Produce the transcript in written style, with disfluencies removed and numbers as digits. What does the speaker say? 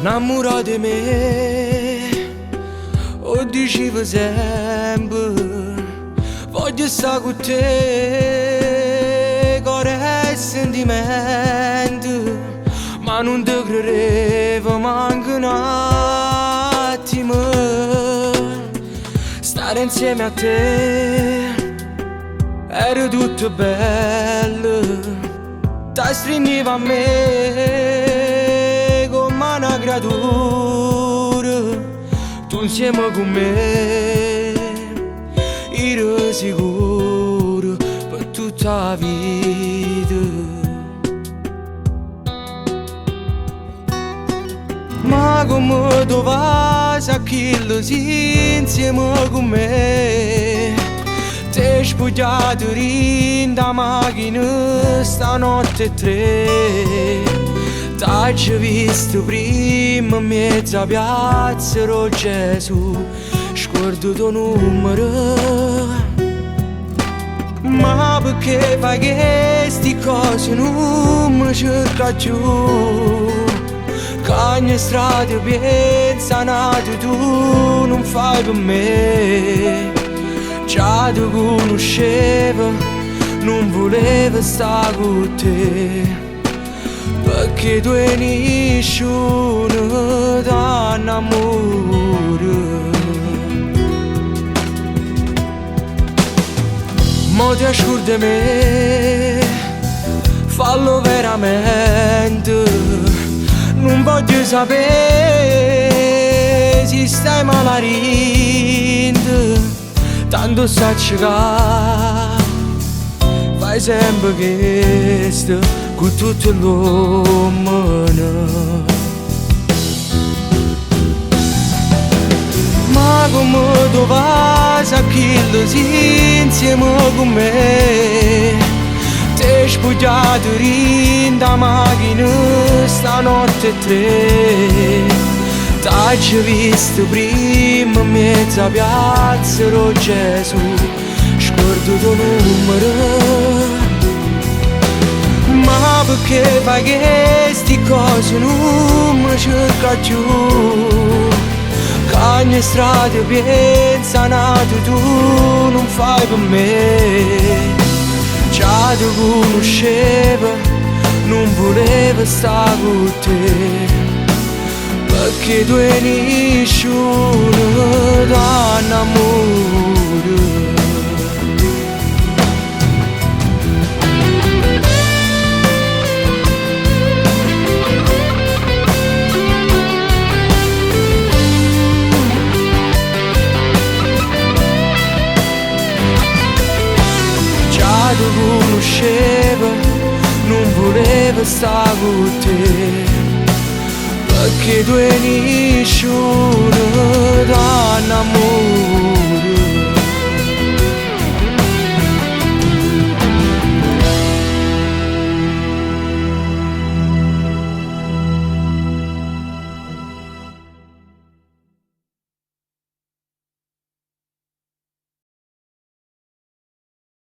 Nnammurata 'e me, 'o dicive sempe, voglio sta cu te, core e sentimento, ma nun te credevo manco n'attimo. Stare insieme a te era tutto bello, t'astrignevo a me comme a 'na creatura, tu insieme cu me ire sicuro pe tutta 'a vita. Ma comme t' 'o vase a chillo si insieme cu me t'hê spugliato dint' 'a machina stanotte 'e ttre. T'aggio visto primma 'mmiez' 'a piazza d' 'o Gesù, scuordato 'o nummero. Ma pecché fai chesti cose nun me cercà cchiù. Cagna strada, pienza a n'ato, tu nun fai pe me. Già te cunuscevo, nun vulevo sta cu te. Pecché tu 'e nisciuno t'annammure. Mo te scuorde 'e me, fallo veramente. Nun voglio sapè si stai male 'a dinto, tanto saccio ca fai sempre chesto cu tutte l'uommene. Ma comme t' 'o vase a chillo si insieme cu me t'hê spugliato dint' 'a machina stanotte 'e ttre. T'aggio visto primma 'mmiez' 'a piazza d' 'o Gesù, scuordato 'o nummero. Ma pecché fai chesti cose nun me cercà cchiù. Cagna strada, pienza a n'ato, tu nun fai pe me. Già te cunuscevo, nun vulevo sta cu te. Pecché tu 'e nisciuno t'annammure. Già te cunuscevo, nun vulevo sta cu te. Pecché tu 'e nisciuno t'annammure.